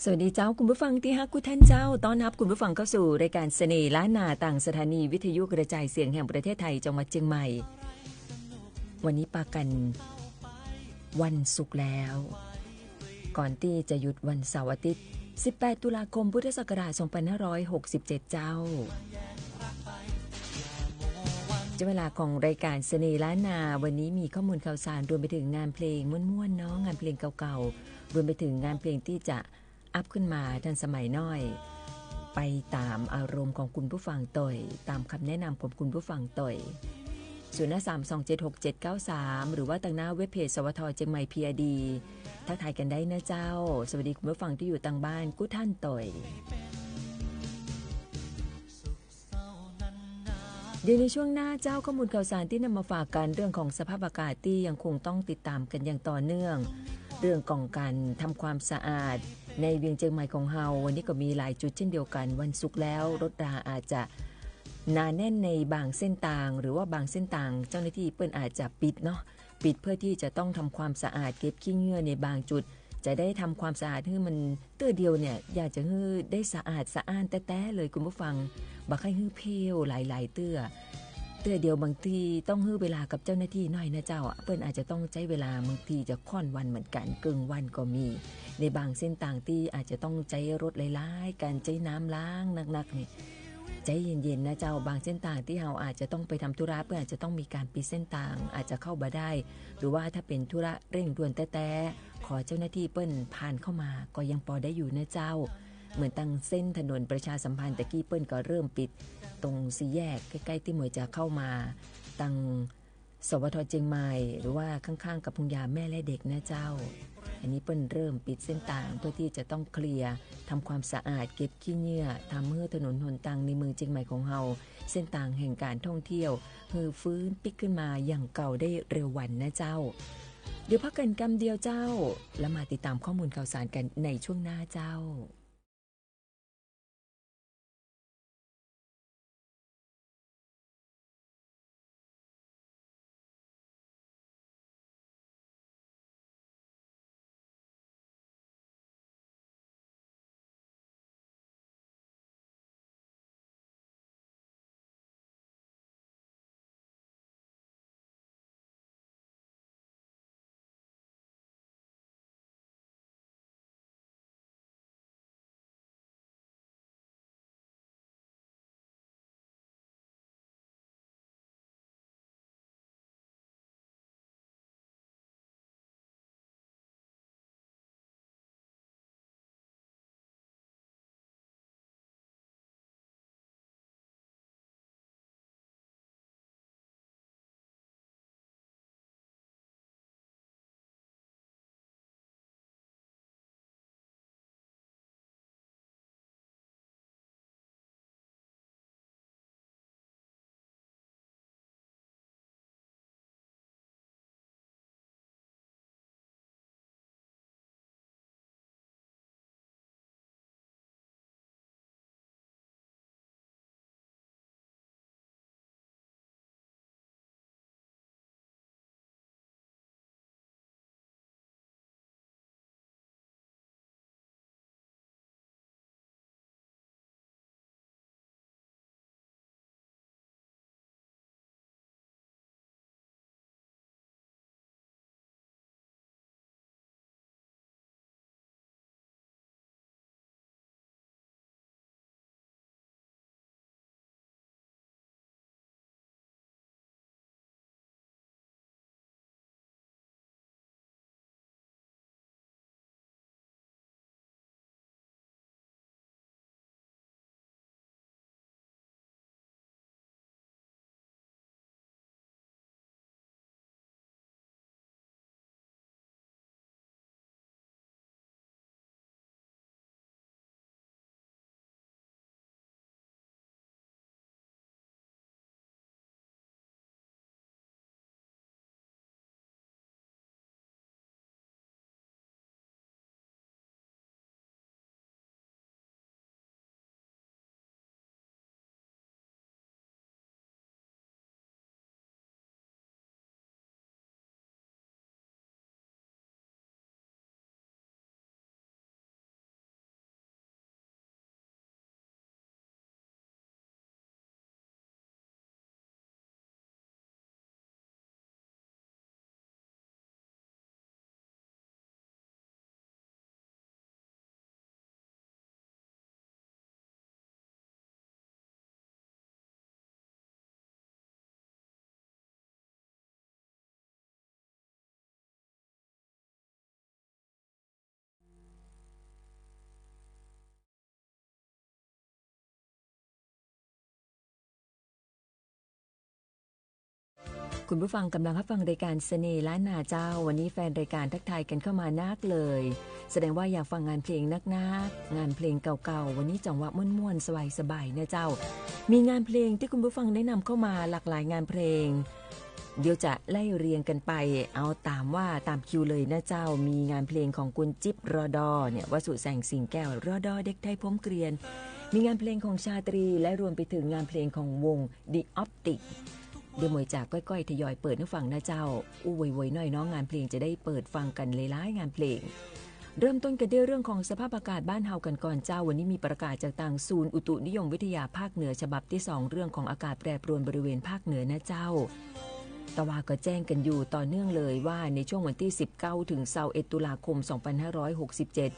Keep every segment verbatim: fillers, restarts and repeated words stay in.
สวัสดีเจ้า คุณผู้ฟังตี้ฮักกู้ท่านเจ้า ต้อนฮับคุณผู้ฟังเข้าสู่รายการเสน่ห์ล้านนา ตางสถานีวิทยุกระจายเสียงแห่งประเทศไทย จังหวัดเจียงใหม่ วันนี้ปะกั๋นวันศุกร์แล้ว ก่อนตี้จะหยุดวันเสาร์อาทิตย์ สิบแปด ตุลาคม พุทธศักราช สองพันห้าร้อยหกสิบเจ็ด เจ้า เวลาของรายการเสน่ห์ล้านนา วันนี้มีข้อมูลข่าวสาร รวมไปถึงงานเพลงม่วนๆ เนาะ งานเพลงเก่าๆ รวมไปถึงงานเพลงตี้จะอัพขึ้นมาทันสมัยหน้อย ไปต๋ามอารมณ์ของคุณผู้ฟังตวย ต๋ามกำแนะนำของคุณผู้ฟังตวย ศูนย์ ห้า สาม สอง เจ็ด หก เจ็ด เก้า สาม หรือว่าตางหน้าเว็บเพจ สวท เจียงใหม่ พีอาร์ดี ทักทายกั๋นได้นะเจ้า สวัสดีคุณผู้ฟังตี้อยู่ตางบ้านกู้ท่านตวย เดี๋ยวในช่วงหน้าเจ้า ข้อมูลข่าวสารตี้นำมาฝากกั๋น เรื่องของสภาพอากาศตี้ยังคงต้องติดต๋ามกั๋นอย่างต่อเนื่อง เรื่องของก๋านทำความสะอาดในเวียงเจียงใหม่ของเฮา วันนี้ก็มีหลายจุดเช่นเดียวกั๋น วันศุกร์แล้ว รถราอาจจะหนาแน่นในบางเส้นตาง หรือว่าบางเส้นตาง เจ้าหน้าตี้เปิ้นอาจจะปิดเนาะ ปิดเพื่อตี้จะต้องทำความสะอาดเก็บขี้เหงื่อในบางจุด จะได้ทำความสะอาดหื้อมันเตื้อเดียวเนี่ย อยากจะหื้อได้สะอาดสะอ้านแต๊ๆ เลยคุณผู้ฟัง บ่ใค่หื้อเพลวหลายๆ เตื้อ เตื้อเดียวบางทีต้องหื้อเวลากับเจ้าหน้าตี้หน้อยนะเจ้า เปิ้นอาจจะต้องใจ๊เวลา บางทีจะค่อนวันเหมือนกั๋น เกิ่งวันก็มี ในบางเส้นตางตี้อาจจะต้องใจ๊รถหลายๆ กั๋น ใจ๊น้ำล้างนักๆ เนี่ย ใจ๊เย็นๆ นะเจ้า บางเส้นตางตี้เฮาอาจจะต้องไปทำธุระ เปิ้นอาจจะต้องมีก๋านปิดเส้นตาง อาจจะเข้าบ่ได้ หรือว่าถ้าเป๋นธุระเร่งด่วนแต๊ๆ ขอเจ้าหน้าตี้เปิ้นผ่านเข้ามาก็ยังปอได้อยู่นะเจ้า เหมือนตางเส้นถนนประชาสัมพันธ์ ตะกี้เปิ้นก็เริ่มปิดตรงสี่แยกใก้ๆ ตี้หมวยจะเข้ามาตาง สวท เจียงใหม่ หรือว่าข้างๆ กับโฮงยาแม่และเด็กนะเจ้า อันนี้เปิ้นเริ่มปิดเส้นตางเพื่อตี้จะต้องเคลียร์ ทำความสะอาด เก็บขี้เหงื่อ ทำหื้อถนนหนตางในเมืองเจียงใหม่ของเฮา เส้นตางแห่งก๋านท่องเที่ยว หื้อฟื้นปิ๊กขึ้นมาอย่างเก่าได้เร็ววันนะเจ้า เดี๋ยวพักกั๋นกำเดียวเจ้า แล้วมาติดต๋ามข้อมูลข่าวสารกั๋นในช่วงหน้าเจ้า คุณผู้ฟังกำลังฮับฟังรายการเสน่ห์ล้านนาเจ้า วันนี้แฟนรายการทักทายกันเข้ามานักเลย แสดงว่าอยากฟังงานเพลงนักๆ งานเพลงเก่าๆ วันนี้จังหวะม่วนๆ สบายๆ นะเจ้า มีงานเพลงตี้คุณผู้ฟังแนะนำเข้ามาหลากหลายงานเพลง เดี๋ยวจะไล่เรียงกันไป เอาต๋ามว่าต๋ามคิวเลยนะเจ้า มีงานเพลงของคุณจิ๊บ รอดอ เนี่ย วสุ แสงสิงแก้ว รอดอ เด็กไทยผมเกรียน มีงานเพลงของชาตรี และรวมไปถึงงานเพลงของวง The Optic เดี๋ยวหมวยจะก้อยๆ ทยอยเปิดหื้อฟังนะเจ้า อู้โวยๆ หน้อยเนาะ งานเพลงจะได้เปิดฟังกันหลายๆ งานเพลง เริ่มต้นกันด้วยเรื่องของสภาพอากาศบ้านเฮากันก่อนเจ้า วันนี้มีประกาศจากตางศูนย์อุตุนิยมวิทยาภาคเหนือฉบับตี้สอง เรื่องของอากาศแปรปรวนบริเวณภาคเหนือนะเจ้า ตะวาก็แจ้งกันอยู่ต่อเนื่องเลยว่าในช่วงวันตี้สิบเก้าถึงซาวเอ็ดตุลาคมสองพันห้าร้อยหกสิบเจ็ด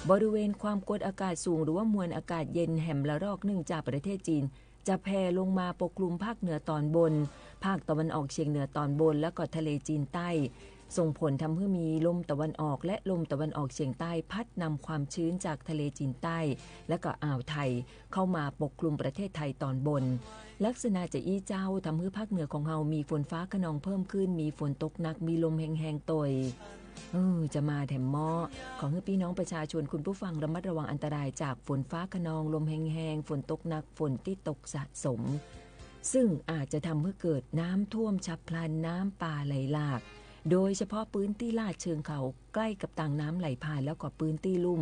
บริเวณความกดอากาศสูงหรือว่ามวลอากาศเย็นแหมละรอกนึ่งจากประเทศจีน จะแผ่ลงมาปกคลุมภาคเหนือตอนบน ภาคตะวันออกเฉียงเหนือตอนบน และก็ทะเลจีนใต้ ส่งผลทำหื้อมีลมตะวันออกและลมตะวันออกเฉียงใต้พัดนำความชื้นจากทะเลจีนใต้ และก็อ่าวไทยเข้ามาปกคลุมประเทศไทยตอนบน ลักษณะจะอี้เจ้าทำหื้อภาคเหนือของเฮามีฝนฟ้าคะนองเพิ่มขึ้น มีฝนตกหนัก มีลมแฮงๆ ตวย เออ จะมาแถมเมาะ ขอหื้อปี้น้องประชาชนคุณผู้ฟังระมัดระวังอันตรายจากฝนฟ้าคะนอง ลมแฮงๆ ฝนตกหนัก ฝนตี้ตกสะสม ซึ่งอาจจะทำหื้อเกิดน้ำท่วมฉับพลัน น้ำป่าไหลหลาก โดยเฉพาะปื้นตี้ลาดเชิงเขาใก้กับตางน้ำไหลผ่าน แล้วก็ปื้นตี้ลุ่ม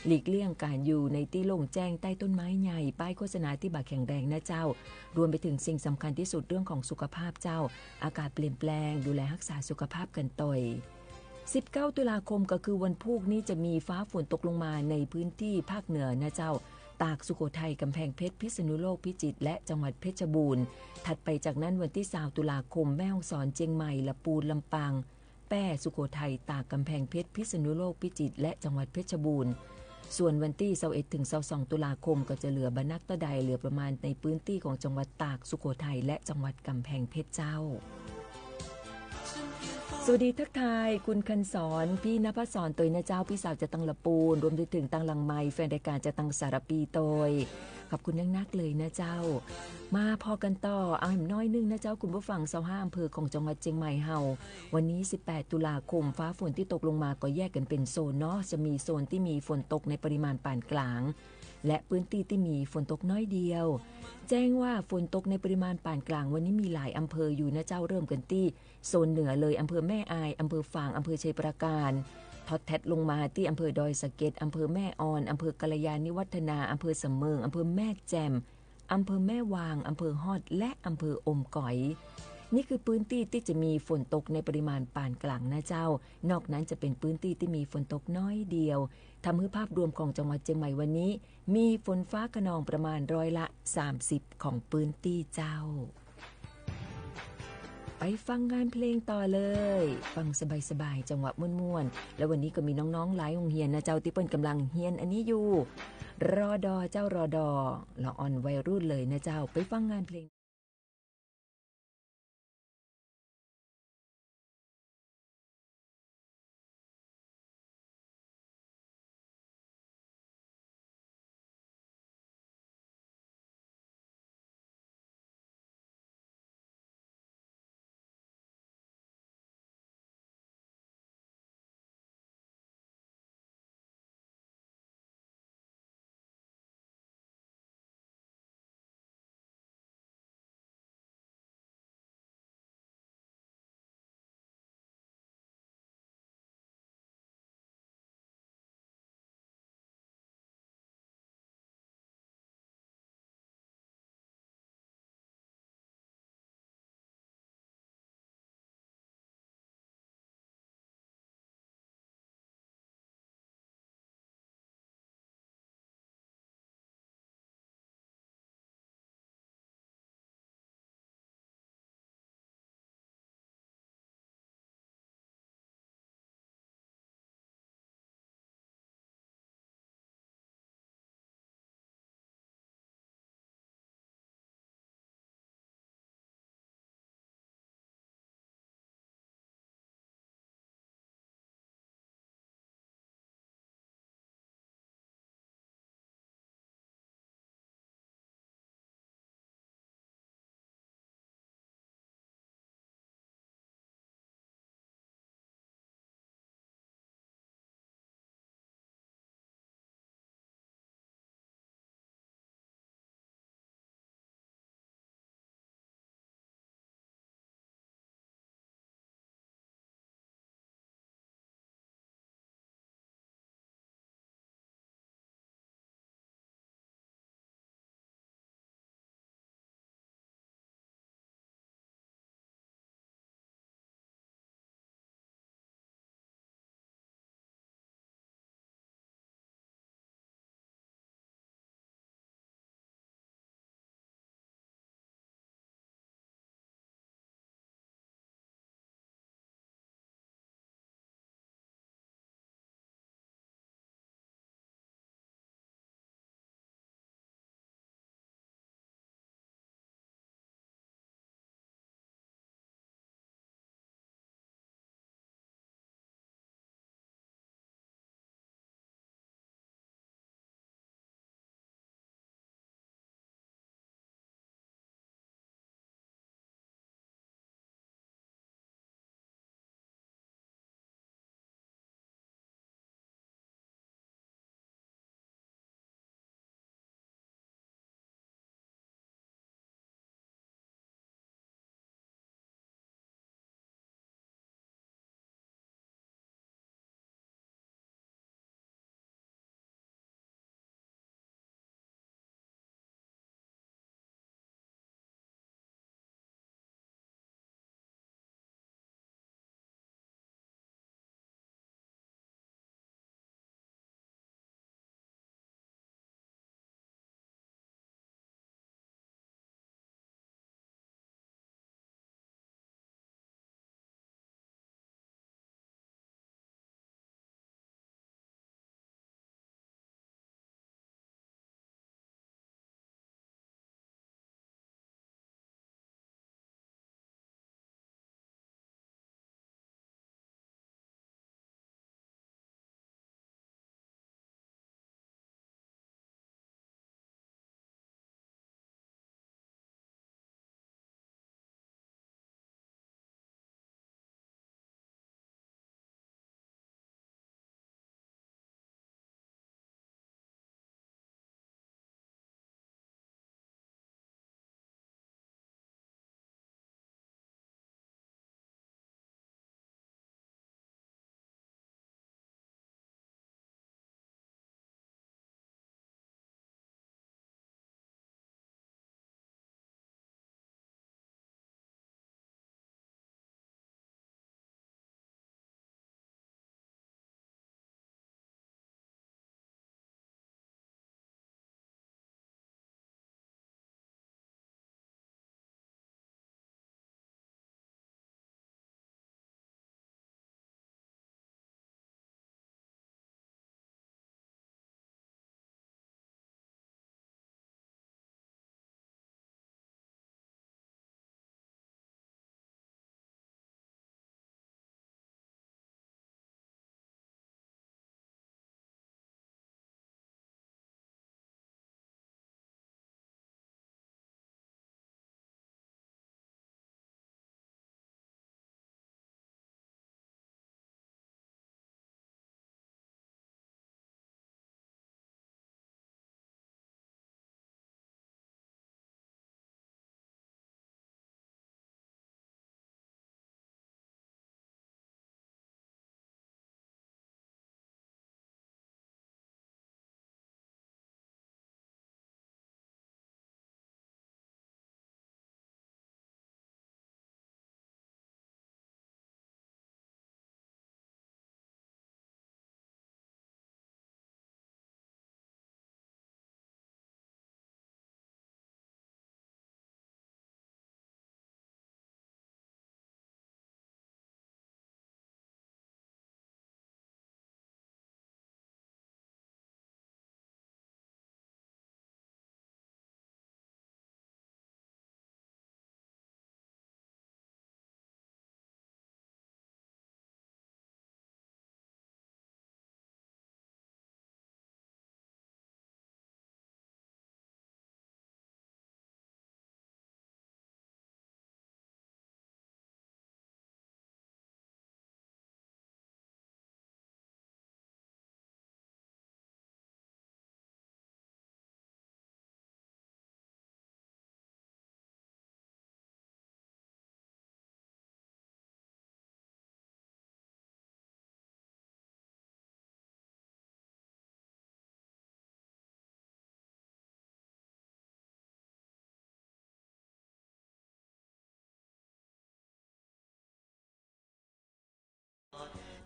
หลีกเลี่ยงก๋านอยู่ในตี้โล่งแจ้งใต้ต้นไม้ใหญ่ ป้ายโฆษณาตี้บ่าแข็งแรงนะเจ้า รวมไปถึงสิ่งสำคัญตี้สุดเรื่องของสุขภาพเจ้า อากาศเปลี่ยนแปลง ดูแลฮักษาสุขภาพกันตวย สิบเก้าตุลาคมก็คือวันพูกนี้จะมีฟ้าฝนตกลงมาในพื้นตี้ภาคเหนือนะเจ้า ตาก สุโขทัย กำแพงเพชร พิษณุโลก พิจิตร และจังหวัดเพชรบูรณ์ ถัดไปจากนั้นวันตี้ซาวตุลาคม แม่ฮ่องสอน เจียงใหม่ ละปูน ลำปาง แป้ สุโขทัย ตาก กำแพงเพชร พิษณุโลก พิจิตร และจังหวัดเพชรบูรณ์ ส่วนวันตี้ซาวเอ็ดถึงซาวสองตุลาคมก็จะเหลือบ่นักเต้าใด เหลือประมาณในพื้นตี้ของจังหวัดตาก สุโขทัย และจังหวัดกำแพงเพชรเจ้า สวัสดีทักทายคุณคันสอน ปี้นภสรตวยนะเจ้า ปี้สาวจากตังละปูน รวมไปถึงตางหลังไมค์ แฟนรายการจากตังสารภีตวย ขอบคุณนักๆ เลยนะเจ้า มาผ่อกันต่อ เอาแหมน้อยนึ่งนะเจ้า คุณผู้ฟัง ซาวห้าอำเภอของจังหวัดเจียงใหม่เฮา วันนี้สิบแปดตุลาคม ฟ้าฝนตี้ตกลงมาก็แยกกั๋นเป๋นโซนเนาะ จะมีโซนตี้มีฝนตกในปริมาณปานก๋าง และพื้นตี้ตี้มีฝนตกน้อยเดียว แจ้งว่าฝนตกในปริมาณปานก๋างวันนี้มีหลายอำเภออยู่นะเจ้า เริ่มกั๋นตี้โซนเหนือเลย อำเภอแม่อาย อำเภอฝาง อำเภอไชยปราการ ทอดแท็ดลงมาตี้อำเภอดอยสะเก็ด อำเภอแม่ออน อำเภอกัลยาณิวัฒนา อำเภอสำเมิง อำเภอแม่แจ่ม อำเภอแม่วาง อำเภอฮอด และอำเภออมก๋อย นี่คือพื้นตี้ตี้จะมีฝนตกในปริมาณปานก๋างนะเจ้า นอกนั้นจะเป๋นพื้นตี้ตี้มีฝนตกน้อยเดียว ทำหื้อภาพรวมของจังหวัดเจียงใหม่วันนี้ มีฝนฟ้าคะนองประมาณร้อยละสามสิบของพื้นตี้เจ้า ไปฟังงานเพลงต่อเลย ฟังสบายๆ จังหวะม่วนๆ และวันนี้ก็มีน้องๆ หลายโฮงเฮียนนะเจ้า ตี้เปิ้นก๋ำลังเฮียนอันนี้อยู่ รอดอ เจ้า รอดอ ละอ่อนวัยรุ่นเลยนะเจ้า ไปฟังงานเพลง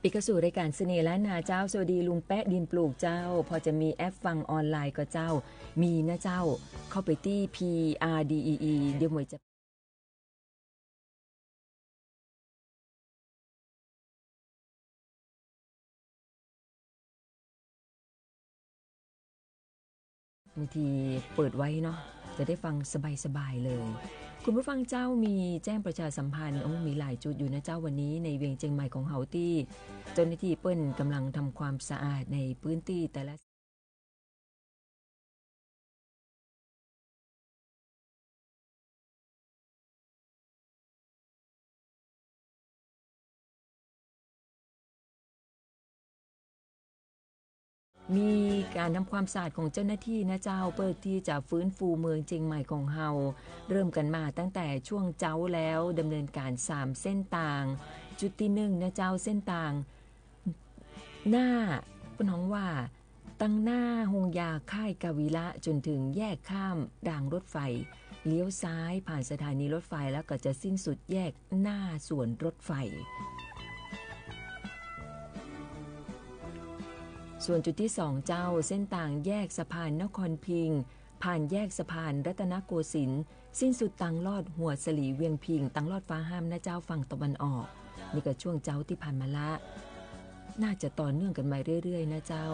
ปิกเข้าสู่รายก๋านเสน่ห์ล้านนาเจ้า สวัสดีลุงแป๊ะดินปลูกเจ้า พอจะมีแอปฟังออนไลน์ก่อเจ้า มีนะเจ้า เข้าไปตี้ พี อาร์ ดี อี อี เดี๋ยวหมวยจะ บางทีเปิดไว้เนาะ จะได้ฟังสบายๆ เลย คุณผู้ฟังเจ้า มีแจ้งประชาสัมพันธ์ โอ้ มีหลายจุดอยู่นะเจ้า วันนี้ในเวียงเจียงใหม่ของเฮาตี้เจ้าหน้าตี้เปิ้นก่ำลังทำความสะอาดในพื้นตี้แต่ละ มีก๋านทำความสะอาดของเจ้าหน้าตี้นะเจ้า เพื่อตี้จะฟื้นฟูเมืองเจียงใหม่ของเฮา เริ่มกั๋นมาตั้งแต่ช่วงเจ๊าแล้ว ดำเนินก๋านสามเส้นตาง จุดตี้นึ่งนะเจ้า เส้นตาง หน้า เปิ้นฮ้องว่า ตังหน้าโฮงยาค่ายกาวิละจ๋นเถิงแยกข้ามรางรถไฟ เลี้ยวซ้ายผ่านสถานีรถไฟแล้วก็จะสิ้นสุดแยกหน้าสวนรถไฟ ส่วนจุดตี้สองเจ้า เส้นตางแยกสะพานนครพิงค์ ผ่านแยกสะพานรัตนโกสินทร์ สิ้นสุดตังลอดหัวสลีเวียงพิงค์ ตังลอดฟ้าห้ามนะเจ้า ฝั่งตะวันออก นี่ก็ช่วงเจ๊าตี้ผ่านมาละ น่าจะต่อเนื่องกั๋นมาเรื่อยๆ นะเจ้า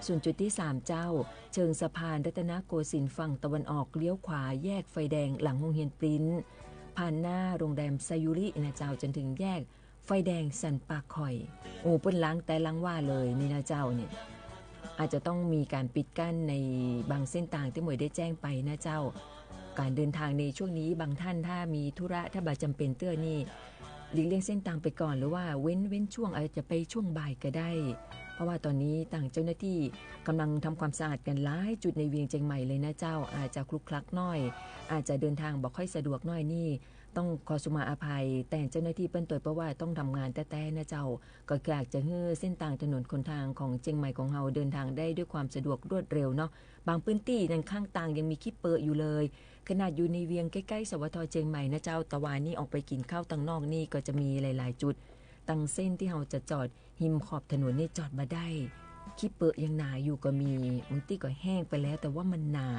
ส่วนจุดตี้สามเจ้า เชิงสะพานรัตนโกสินทร์ฝั่งตะวันออก เลี้ยวขวาแยกไฟแดงหลังโฮงเฮียนปริ้น ผ่านหน้าโรงแรมไซยูรินะเจ้า จ๋นเถิงแยก ไฟแดงสันป่าข่อย โอ้ เปิ้นล้างแต๊ล้างว่าเลยนี่นะเจ้า เนี่ย อาจจะต้องมีก๋านปิดกั้นในบางเส้นตางตี้หมวยได้แจ้งไปนะเจ้า ก๋านเดินตางในช่วงนี้บางต้านถ้ามีธุระ ถ้าบ่จ๋ำเป๋นเตื้อนี่ หลีกเลี่ยงเส้นตางไปก่อน หรือว่าเว้น เว้นช่วง อาจจะไปช่วงบ่ายก็ได้ เพราะว่าต๋อนนี้ตางเจ้าหน้าตี้ก่ำลังทำความสะอาดกั๋นหลายจุดในเวียงเจียงใหม่เลยนะเจ้า อาจจะคลุกคลักหน้อย อาจจะเดินตางบ่ค่อยสะดวกหน้อยนี่ ต้องขอสุมาอภัยแตนเจ้าหน้าตี้เปิ้นตวย เพราะว่าต้องทำงานแต๊ๆ นะเจ้า ก็อยากจะหื้อเส้นตางถนนหนตางของเจียงใหม่ของเฮาเดินตางได้ด้วยความสะดวกรวดเร็วเนาะ บางพื้นตี้นั่นข้างตางยังมีขี้เปอะอยู่เลย ขนาดอยู่ในเวียงใก้ๆ สวท เจียงใหม่นะเจ้า ตะวานี้ออกไปกิ๋นข้าวตังนอกนี่ก็จะมีหลายๆ จุด ตังเส้นตี้เฮาจะจอด ฮิมขอบถนนนี่จอดบ่ได้ ขี้เปอะยังหนาอยู่ก็มี บางตี้ก็แห้งไปแล้ว แต่ว่ามันหนา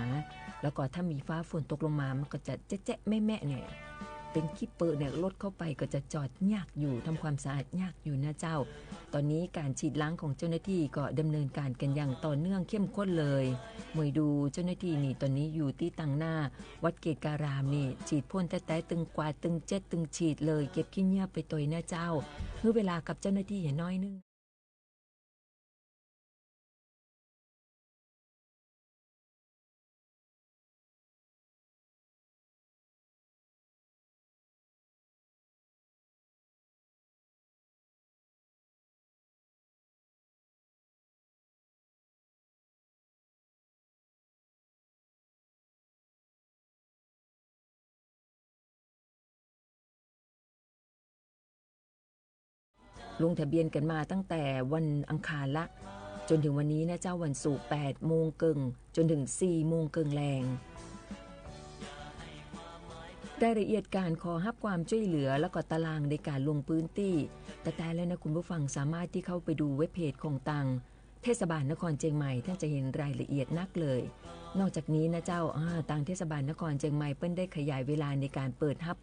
แล้วก็ถ้ามีฟ้าฝนตกลงมา มันก็จะแจ๊ะๆ แมะๆ เนี่ย เป๋นขี้เปอะเนี่ย รถเข้าไปก็จะจอดยากอยู่ ทำความสะอาดยากอยู่นะเจ้า ต๋อนนี้ก๋านฉีดล้างของเจ้าหน้าตี้ก็ดำเนินก๋านกั๋นอย่างต่อเนื่องเข้มข้นเลย หมวยดูเจ้าหน้าตี้นี่ ต๋อนนี้อยู่ตี้ตังหน้า วัดเกตุการามนี่ ฉีดพ่นแต๊ๆ ตึงกวาด ตึงเจ็ด ตึงฉีดเลย เก็บขี้เยียะไปตวยนะเจ้า หื้อเวลากับเจ้าหน้าตี้เหียน้อยนึ่ง ลงทะเบียนกั๋นมาตั้งแต่วันอังคารละ จ๋นเถิงวันนี้นะเจ้า วันศุกร์ แปดโมงเกิ่ง จ๋นเถิงสี่โมงเกิ่งแลง รายละเอียดก๋านขอฮับความจ้วยเหลือ แล้วก็ตารางในก๋านลงพื้นตี้ แต๊ๆ แล้วนะคุณผู้ฟัง สามารถตี้เข้าไปดูเว็บเพจของตาง เทศบาลนครเจียงใหม่ ต้านจะหันรายละเอียดนักเลย นอกจากนี้นะเจ้า อ่า ตางเทศบาลนครเจียงใหม่เปิ้นได้ขยายเวลาในก๋านเปิดฮับ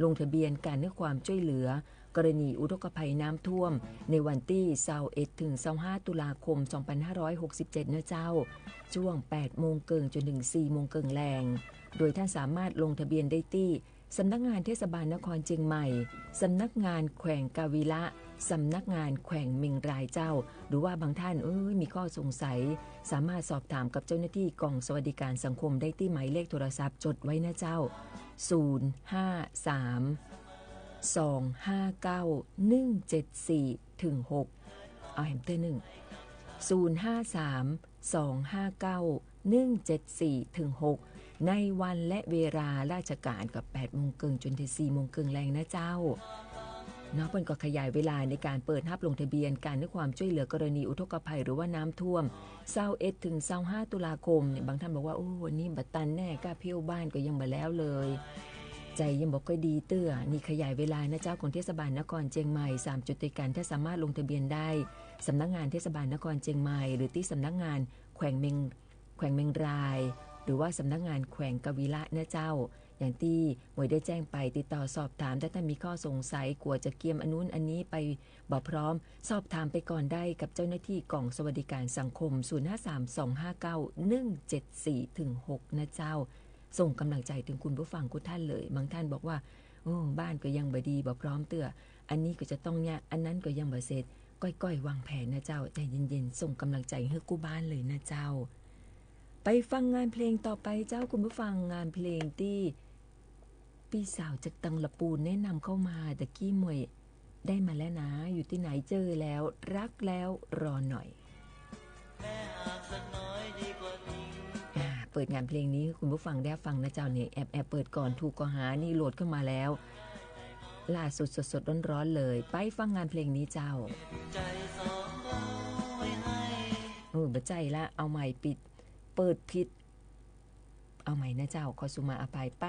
ลงทะเบียนก๋านหื้อความจ้วยเหลือ กรณีอุทกภัยน้ำท่วม ในวันตี้ซาวเอ็ดเถิงซาวห้า ตุลาคม สองพันห้าร้อยหกสิบเจ็ด นะเจ้า ช่วงแปดโมงเกิ่งจ๋นเถิงสี่โมงเกิ่งแลง โดยต้านสามารถลงทะเบียนได้ตี้ สำนักงานเทศบาลนครเจียงใหม่ สำนักงานแขวงกาวิละ สำนักงานแขวงเมียงรายเจ้า หรือว่าบางต้าน เอ้ย มีข้อสงสัย สามารถสอบถามกับเจ้าหน้าตี้ก๋องสวัสดิการสังคมได้ตี้หมายเลขโทรศัพท์ จดไว้นะเจ้า ศูนย์ห้าสาม สองห้าเก้า หนึ่งเจ็ดสี่ เถิง หก เอาแหมเตื้อนึ่ง ศูนย์ห้าสาม สองห้าเก้า หนึ่งเจ็ดสี่ เถิง หก ในวันและเวลาราชก๋านก็แปดโมงเกิ่งจ๋นเถิงสี่โมงเกิ่งแลงนะเจ้า เนาะ เปิ้นก็ขยายเวลาในก๋านเปิดฮับลงทะเบียนก๋านหื้อความจ้วยเหลือกรณีอุทกภัยหรือว่าน้ำท่วม ซาวเอ็ดเถิงซาวห้า ตุลาคม เนี่ย บางต้านบอกว่า โอ้ วันนี้บ่ตันแน่ ก้าเพี้ยวบ้านก็ยังบ่แล้วเลย ใจยังบ่ค่อยดีเตื้อ นี่ขยายเวลานะเจ้า ของเทศบาลนครเจียงใหม่ สามจุดด้วยกัน ถ้าสามารถลงทะเบียนได้ สำนักงานเทศบาลนครเจียงใหม่ หรือตี้สำนักงานแขวงเมียง แขวงเมียงราย หรือว่าสำนักงานแขวงกาวีระนะเจ้า อย่างตี้หมวยได้แจ้งไป ติดต่อสอบถาม ถ้าต้านมีข้อสงสัย กั๋วจะเกียมอันนู้นอันนี้ไปบ่พร้อม สอบถามไปก่อนได้กับเจ้าหน้าตี้ก๋องสวัสดิการสังคม ศูนย์ห้าสาม สองห้าเก้า หนึ่งเจ็ดสี่ ถึง หก นะเจ้า ส่งก๋ำลังใจ๋เถิงคุณผู้ฟังกู้ต้านเลย บางต้านบอกว่า โอ้ บ้านก็ยังบ่ดี บ่พร้อมเตื้อ อันนี้ก็จะต้องเยียะ อันนั้นก็ยังบ่เสร็จ ก้อยๆ วางแผนนะเจ้า ใจ๋เย็นๆ ส่งก๋ำลังใจ๋หื้อกู้บ้านเลยนะเจ้า ไปฟังงานเพลงต่อไปเจ้า คุณผู้ฟัง งานเพลงตี้ปี้สาวจากตังละปูนแนะนำเข้ามา ตะกี้หมวยได้มาแล้วนะ อยู่ตี้ไหน เจอแล้ว รักแล้ว รอหน่อย อ่า เปิดงานเพลงนี้หื้อคุณผู้ฟังได้ฟังนะเจ้า เนี่ย แอบๆ เปิดก่อน ถูกก่อหานี่โหลดขึ้นมาแล้ว ล่าสุดสดๆ ร้อนๆ เลย ไปฟังงานเพลงนี้เจ้า เออ บ่ใจ้ละ เอาใหม่ ปิด เปิดผิด เอาใหม่นะเจ้า ขอสุมาอภัย ไป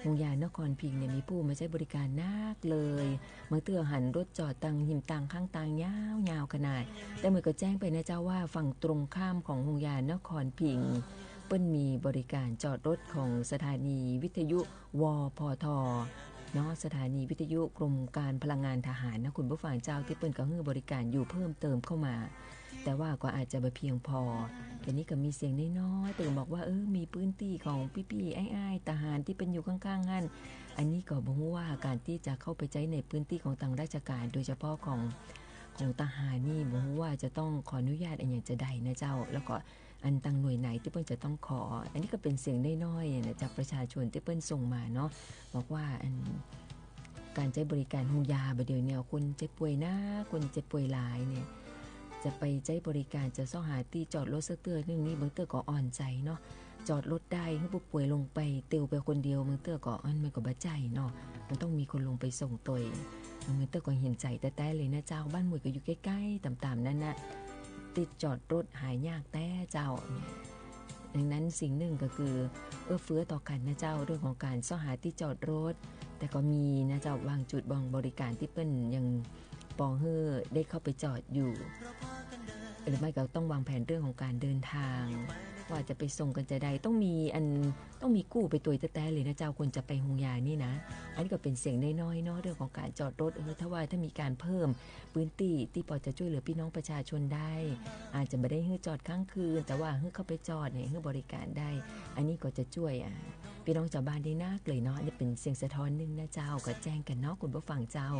โฮงยานครพิงค์เนี่ยมีผู้มาใจ๊บริการนักเลย บางเตื้อหันรถจอดตังหิมตางข้างตางยาวๆ ขนาด แต่เหมือนก็แจ้งไปนะเจ้าว่าฝั่งตรงข้ามของโฮงยานครพิงค์ เปิ้นมีบริการจอดรถของสถานีวิทยุ วพท เนาะ สถานีวิทยุกรมการพลังงานทหารนะคุณผู้ฟังเจ้า ตี้เปิ้นก็หื้อบริการอยู่เพิ่มเติมเข้ามา แต่ว่าก็อาจจะบ่เพียงพอ แต่นี่ก็มีเสียงน้อยๆ เปิ้นบอกว่า เออ มีปื้นตี้ของปี้ๆ อ้ายๆ ทหารตี้เปิ้นอยู่ข้างๆ หั้น อันนี้ก็บ่ฮู้ว่าการตี้จะเข้าไปใจ๊ในปื้นตี้ของตังราชการ โดยเฉพาะของ ของทหารนี่ บ่ฮู้ว่าจะต้องขออนุญาตอะหยังจะใดนะเจ้า แล้วก็ อันตังหน่วยไหนตี้เปิ้นจะต้องขอ อันนี้ก็เป๋นเสียงน้อยๆ นะ จากประชาชนตี้เปิ้นส่งมาเนาะ บอกว่าอัน ก๋านใจ๊บริการโฮงยาบ่าเดี่ยวนี้คนเจ็บป่วยนัก คนเจ็บป่วยหลายเนี่ย จะไปใจ๊บริการ จะเซาะหาตี้จอดรถสักเตื้อนึ่งนี่ บางเตื้อก็อ่อนใจ๋เนาะ จอดรถได้ หื้อผู้ป่วยลงไปเตียวไปคนเดียว บางเตื้อก็ อัน มันก็บ่ใจ้เนาะ มันต้องมีคนลงไปส่งตวย บางเตื้อก็หันใจ๋แต๊ๆ เลยนะเจ้า บ้านหมวยก็อยู่ใก้ๆ ต่ำๆ นั้นนะ ตี้จอดรถหายากแต๊เจ้า ดังนั้นสิ่งนึ่งก็คือ เอื้อเฟื้อต่อกั๋นนะเจ้า เรื่องของก๋านเซาะหาตี้จอดรถ แต่ก็มีนะเจ้า บางจุดบางบริการตี้เปิ้นยังปอหื้อได้เข้าไปจอดอยู่ หรือไม่ก็ต้องวางแผนเรื่องของก๋านเดินทาง ว่าจะไปส่งกั๋นจะใด ต้องมีอัน ต้องมีกู้ไปตวยแต๊ๆ เลยนะเจ้า คนจะไปโฮงยานี่นะ อันนี้ก็เป๋นเสียงน้อยๆ เนาะ เรื่องของก๋านจอดรถ เออ ถ้าว่าถ้ามีก๋านเพิ่ม ปื้นตี้ตี้ปอจะจ้วยเหลือปี้น้องประชาชนได้ อาจจะบ่ได้หื้อจอดค้างคืน แต่ว่าหื้อเข้าไปจอดเนี่ย หื้อบริการได้ อันนี้ก็จะจ้วย อ่า ปี้น้องจาวบ้านได้นักเลยเนาะ อันนี้เป๋นเสียงสะท้อนนึ่งนะเจ้า ก็แจ้งกั๋นเนาะคุณผู้ฟังเจ้า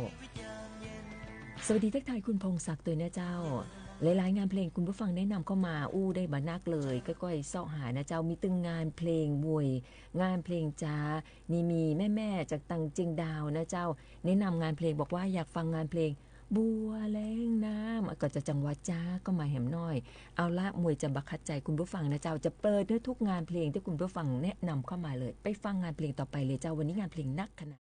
สวัสดีทักทายคุณพงศักดิ์ตวยนะเจ้า หลายๆ งานเพลงคุณผู้ฟังแนะนำเข้ามา อู้ได้บ่านักเลย ก้อยๆ เซาะหานะเจ้า มีตึงงานเพลงมวย งานเพลงจ๊า นี่มีแม่ๆ จากตังเจียงดาวนะเจ้า แนะนำงานเพลง บอกว่าอยากฟังงานเพลง บัวแลงน้ำ ก็จะจังหวะจ๊าเข้ามาแหมหน้อย เอาละ หมวยจะบ่ขัดใจ๋คุณผู้ฟังนะเจ้า จะเปิดหื้อทุกงานเพลงตี้คุณผู้ฟังแนะนำเข้ามาเลย ไปฟังงานเพลงต่อไปเลยเจ้า วันนี้งานเพลงนักขนาด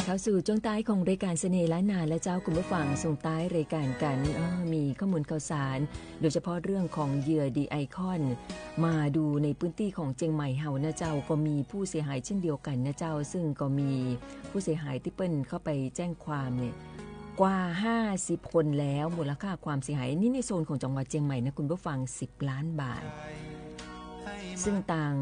เข้าสู่จ้วงต๊ายของรายก๋านเสน่ห์ล้านนาแล้วเจ้า คุณผู้ฟัง ส่งต๊ายรายก๋านกั๋น เออ มีข้อมูลข่าวสาร โดยเฉพาะเรื่องของเหยื่อดีไอคอน มาดูในพื้นตี้ของเจียงใหม่เฮานะเจ้า ก็มีผู้เสียหายเช่นเดียวกั๋นนะเจ้า ซึ่งก็มีผู้เสียหายตี้เปิ้นเข้าไปแจ้งความเนี่ย กว่าห้าสิบคนแล้ว มูลค่าความเสียหาย นี่ในโซนของจังหวัดเจียงใหม่นะคุณผู้ฟัง สิบล้านบาท ซึ่งตาง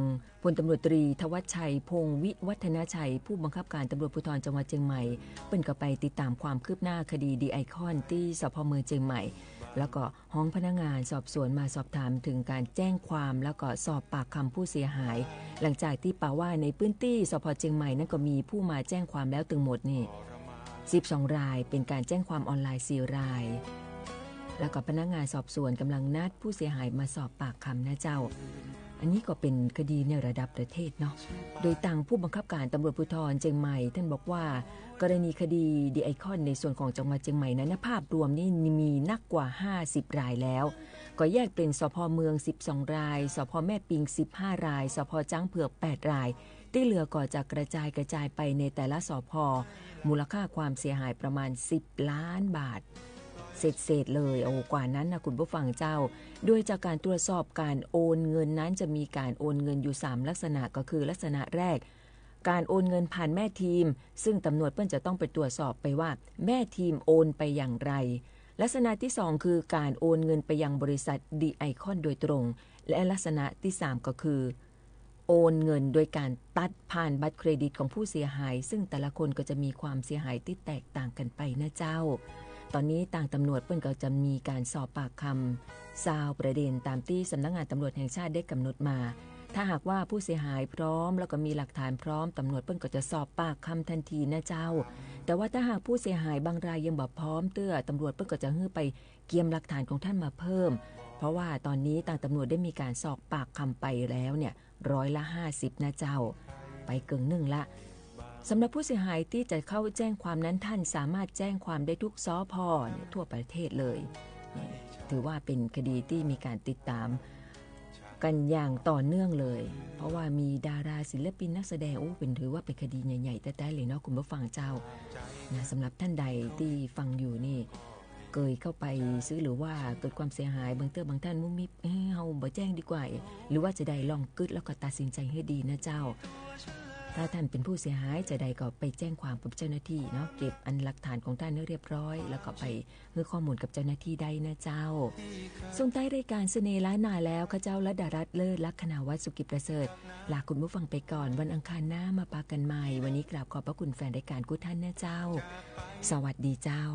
พลตำรวจตรีธวัชชัย พงษ์วิวัฒนชัย ผู้บังคับการตำรวจภูธรจังหวัดเจียงใหม่ เปิ้นก็ไปติดต๋ามความคืบหน้าคดีดีไอคอนตี้ สภ.เมืองเจียงใหม่ แล้วก็ฮ้องพนักงานสอบสวนมาสอบถามเถิงก๋านแจ้งความ แล้วก็สอบปากคำผู้เสียหาย หลังจากตี้ปะว่าในพื้นตี้ สภ.เจียงใหม่นั้นก็มีผู้มาแจ้งความแล้วตึงหมดนี่ สิบสองราย เป๋นก๋านแจ้งความออนไลน์ สี่ราย แล้วก็พนักงานสอบสวนก่ำลังนัดผู้เสียหายมาสอบปากคำนะเจ้า อันนี้ก็เป๋นคดีในระดับประเทศเนาะ โดยตางผู้บังคับการตำรวจภูธรเจียงใหม่ ต้านบอกว่า กรณีคดีดีไอคอนในส่วนของจังหวัดเจียงใหม่นั้นนะ ภาพรวมนี่มีนักกว่าห้าสิบรายแล้ว ก็แยกเป๋น สภ.เมือง สิบสองราย สภ.แม่ปิง สิบห้าราย สภ.จ๊างเผือก แปดราย ตี้เหลือก็จะกระจายกระจายไปในแต่ละ สภ.มูลค่าความเสียหายประมาณ สิบล้านบาท เศษๆ เลย โอ้ กว่านั้นนะคุณผู้ฟังเจ้า โดยจากก๋านตรวจสอบก๋านโอนเงินนั้นจะมีก๋านโอนเงินอยู่สามลักษณะ ก็คือลักษณะแรก ก๋านโอนเงินผ่านแม่ทีม ซึ่งตำรวจเปิ้นจะต้องไปตรวจสอบไปว่าแม่ทีมโอนไปอย่างไร ลักษณะตี้สองคือก๋านโอนเงินไปยังบริษัทดีไอคอนโดยตรง และลักษณะตี้สามก็คือ โอนเงินโดยก๋านตัดผ่านบัตรเครดิตของผู้เสียหาย ซึ่งแต่ละคนก็จะมีความเสียหายตี้แตกต่างกั๋นไปนะเจ้า ต๋อนนี้ตางตำรวจเปิ้นก็จะมีก๋านสอบปากคำซาวประเด็นต๋ามตี้สำนักงานตำรวจแห่งชาติได้ก๋ำหนดมา ถ้าหากว่าผู้เสียหายพร้อม แล้วก็มีหลักฐานพร้อม ตำรวจเปิ้นก็จะสอบปากคำทันทีนะเจ้า แต่ว่าถ้าหากผู้เสียหายบางรายยังบ่พร้อมเตื้อ ตำรวจเปิ้นก็จะหื้อไปเกียมหลักฐานของต้านมาเพิ่ม เพราะว่าต๋อนนี้ตางตำรวจได้มีก๋านสอบปากคำไปแล้วเนี่ย ร้อยละห้าสิบนะเจ้า ไปเกิ่งนึ่งละ สำหรับผู้เสียหายตี้จะเข้าแจ้งความนั้น ต้านสามารถแจ้งความได้ทุก สภ.เนี่ย ทั่วประเทศเลย นี่ถือว่าเป๋นคดีตี้มีก๋านติดต๋ามกั๋นอย่างต่อเนื่องเลย เพราะว่ามีดาราศิลปินนักแสดง โอ้ เป๋น ถือว่าเป๋นคดีใหญ่ๆ แต๊ๆ เลยเนาะคุณผู้ฟังเจ้า นะ สำหรับต้านใดตี้ฟังอยู่นี่ เกยเข้าไปซื้อหรือว่าเกิดความเสียหาย บางเตื้อบางต้านมุ้มมิบ เอ๊ะ เฮาบ่แจ้งดีกว่า หรือว่าจะใด ลองกึ๊ดแล้วก็ตัดสินใจ๋หื้อดีนะเจ้า ถ้าต้านเป๋นผู้เสียหายจะใดก็ไปแจ้งความกับเจ้าหน้าตี้เนาะ เก็บอันหลักฐานของต้านหื้อเรียบร้อย แล้วก็ไปหื้อข้อมูลกับเจ้าหน้าตี้ได้นะเจ้า ส่งท้ายรายการเสน่ห์ล้านนาแล้ว ข้าเจ้าลัดดารัตน์ เลิศลักษณาวัฒน์ สุกิจประเสริฐ ลาคุณผู้ฟังไปก่อน วันอังคารหน้ามาปะกั๋นใหม่ วันนี้กราบขอบพระคุณแฟนรายการกู้ท่านนะเจ้า สวัสดีเจ้า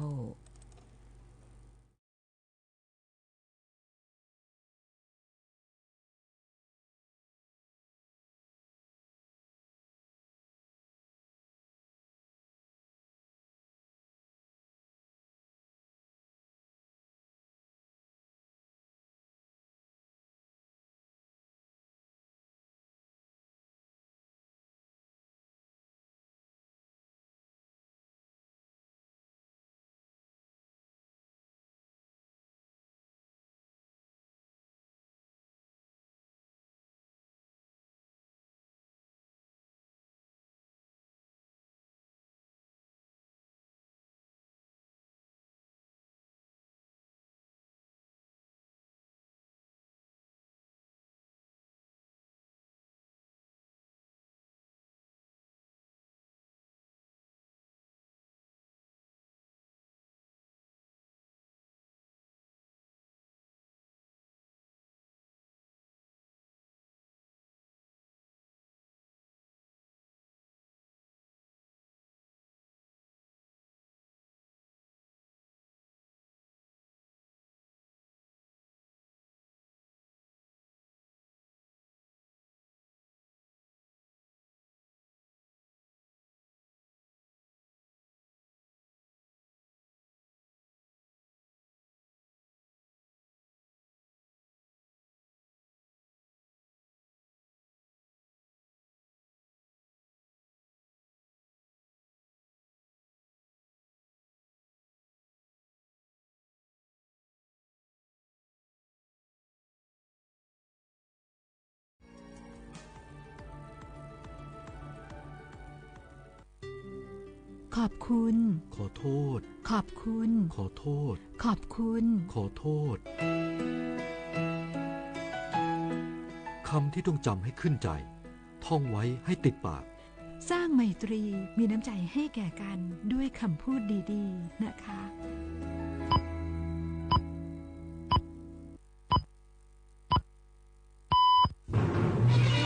ขอบคุณ ขอโทษ ขอบคุณ ขอโทษ ขอบคุณ ขอโทษ คำที่ต้องจ๋ำให้ขึ้นใจ๋ ท่องไว้ให้ติดปาก สร้างไมตรี มีน้ำใจให้แก่กันด้วยคำพูดดีๆ นะคะ